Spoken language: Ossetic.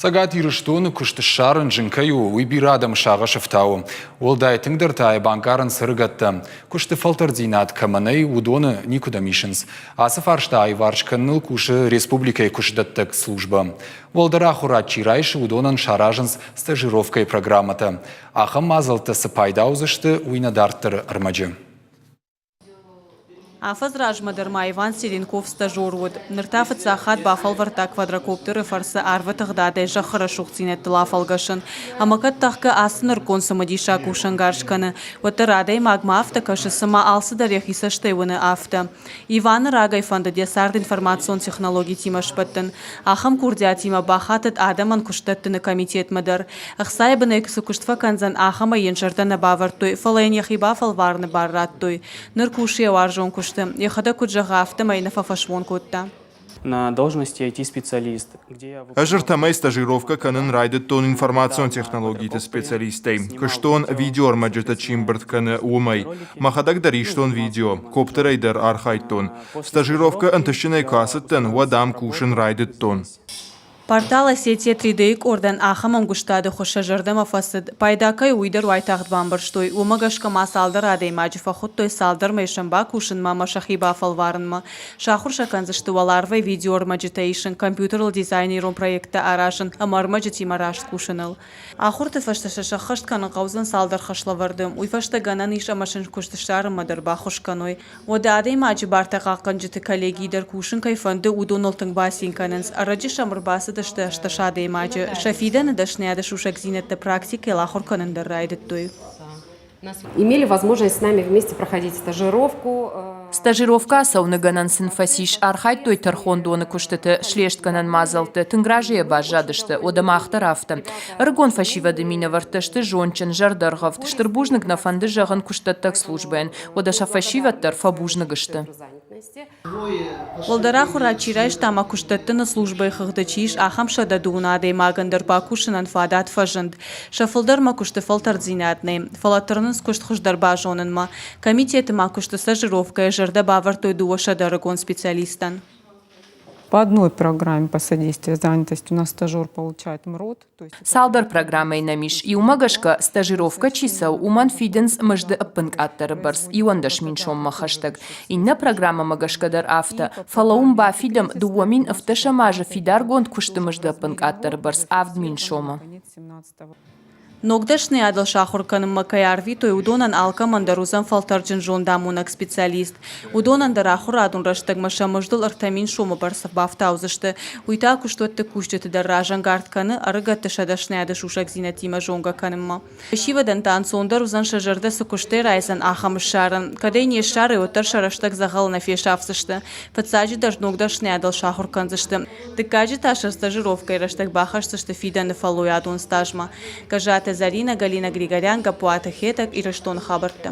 Цӕгат Ирыстоны куыст ссарын зын кӕй у, уый бирӕ адӕмы сагъӕс ӕфтауы. Уӕлдай тынгдӕр та йӕ банкъарынц ӕрыгӕттӕ. Куысты фӕлтӕрддзинад кӕмӕ нӕй, уыдоны никуыдӕм исынц. Ацы фарста аиварс кӕныныл кусы республикӕйы куыстдӕттӕг службӕ. Уӕлдӕр ахуырад чи райсы, уыдонӕн саразынц стажировкӕйы программӕтӕ. Ахӕм мадзӕлттӕ цы пайда уыдзысты, уый нӕ дарддӕры ӕрмӕджы. Афӕдз размӕ дӕр ма Иван Серенков стажер уыд. Ныр та фыццаг хатт бафӕлвӕрдта квадрокоптеры фӕрцы арвы тыгъдадӕй зӕххы рӕсугъддзинӕдтыл афӕлгӕсын. Ӕмӕ кӕд тӕхгӕ ацы нырыккон цымыдисаг кусӕнгарз кӕны, уӕддӕр адӕймагмӕ афтӕ кӕсы, цыма алцыдӕр йӕхи цӕстӕй уыны, афтӕ. Иваны рагӕй фӕндыд йӕ цард информацион технологитимӕ сбӕттын. Ахӕм курдиатимӕ бахатыд адӕмӕн куыстдӕттыны комитетмӕ дӕр. Ӕхцайы бынӕй цы куыст фӕкӕндзӕн, ахӕмӕй йын зӕрдӕ нӕ бавӕрдтой, фӕлӕ йын йӕхи бафӕлварыны бар радтой. Ныр кусы йӕ уарзон куысты. Йӕхӕдӕг куыд зӕгъы, афтӕмӕй нӕ фӕфӕсмон кодта. На должности IT-специалист, где я Ӕз ӕртӕмӕй стажировкӕ кӕнын райдыдтон информацион технологиты специалистӕй. Куыстон, видеоӕрмӕджытӕ чи ӕмбырд кӕны, уымӕй. Мӕхӕдӕг дӕр истон видео, коптерӕй дӕр архайдтон. Стажировкӕ ӕнтыстджынӕй куы ацыдтӕн, уӕд ам кусын райдыдтон. Портал Осетия 3D-йы къордӕн ахӕм ӕмгуыстады хуыз сӕ зӕрдӕмӕ фӕцыд. Пайда кӕй у, уый дӕр уайтагъд бамбӕрстой. Уымӕ гӕсгӕ ма цалдӕр адӕймаджы фӕхуыдтой цалдӕр мӕй сӕм бакусынмӕ ӕмӕ сӕхи бафӕлварынмӕ. Сахуыр сӕ кӕндзысты уӕларвӕй видеоӕрмӕджытӕ исын, компьютерыл дизайнерон проекттӕ аразын ӕмӕ ӕрмӕджытимӕ раст кусыныл. Ахуырты фӕстӕ сӕ сӕххӕст кӕнын хъӕудзӕн цалдӕр хӕслӕвӕрды. Уый фӕстӕ гӕнӕн ис ӕмӕ сын куыст ссарынмӕ дӕр баххуыс кӕной. Уӕдӕ адӕймаджы бартӕ хъахъхъӕнджыты коллегийы дӕр кусын кӕй фӕнды, уыдоныл тынг бацин кӕнынц. Ӕрӕджы сӕм ӕрбацыдысты 18 адӕймаджы. Сӕ фидӕны дӕсныйады сусӕгдзинӕдтӕ практикӕйыл ахуыр кӕнын дӕр райдыдтой. Имели возможность с нами вместе проходить стажировку. Стажировкӕ ацӕуыны гӕнӕн сын фӕцис, архайдтой тӕрхондоны куыстыты, слестгӕнӕн мадзӕлтты, тынг разыйӕ баззадысты, уӕдӕ мах дӕр афтӕ. Ӕрыгон фӕсивӕды минӕвӕрттӕ сты зондджын, зӕрдӕргъӕвд, стыр бузныг нӕ фӕнды зӕгъын куыстдӕттӕг службӕйӕн, уӕдӕ сӕ фӕсивӕд дӕр фӕбузныг сты. Уӕлдӕр ахуырад чи райста ӕмӕ куыстдӕттыны службӕйы хыгъды чи ис, ахӕм 110 адӕймагӕн дӕр бакусынӕн фадат фӕзынд. Сӕ фылдӕрмӕ куысты фӕлтӕрддзинад нӕй, фӕлӕ тырнынц куыст хуыздӕр базонынмӕ. Комитеты ма куысты стажировкӕйы зӕрдӕ бавӕрдтой 200 ӕрыгон специалистӕн. По одной программе по содействию занятости у нас стажер получает МРОТ. Цалдӕр программӕйы нӕм ис. Иумӕ гӕсгӕ, стажировкӕ чи цӕуы, уымӕн фидынц мызды ӕппынкъаддӕры бӕрц 11 000 соммӕ хӕстӕг. Иннӕ программӕмӕ гӕсгӕ дӕр афтӕ, фӕлӕ уым бафидӕм 2017 азы фидаргонд куысты мызды ӕппынкъаддӕры бӕрц 7000 сомы. Ног дӕсныйадыл сахуыр кӕнынмӕ кӕй арвитой, уыдонӕн алкӕмӕн дӕр уыдзӕн фӕлтӕрджын зондамонӕг специалист. Уыдонӕн дӕр ахуырадон рӕстӕгмӕ сӕ мыздыл 3000 сомы бӕрц бафтаудзысты. Уый та куыстуӕтты кусджыты дӕр разӕнгард кӕны ӕрыгӕтты сӕ дӕсныйады сусӕгдзинӕдтимӕ зонгӕ кӕнынмӕ. Фӕсивӕдӕн та ӕнцондӕр уыдзӕн сӕ зӕрдӕ цы куыстӕй райдзӕн, ахӕм ссарын. Кӕд ӕй не ссарой, уӕддӕр сӕ рӕстӕг дзӕгъӕлы нӕ фесафдзысты. Фыццаджыдӕр ног дӕсныйадыл сахуыр кӕндзысты. Дыккаджы та сӕ стажировкӕйы рӕстӕг бахӕсдзысты фидӕны фӕллойадон стажмӕ. Гӕззаты Зӕринӕ, Галина Григорян, Гаппуаты Хетӕг, Ирыстоны хабӕрттӕ.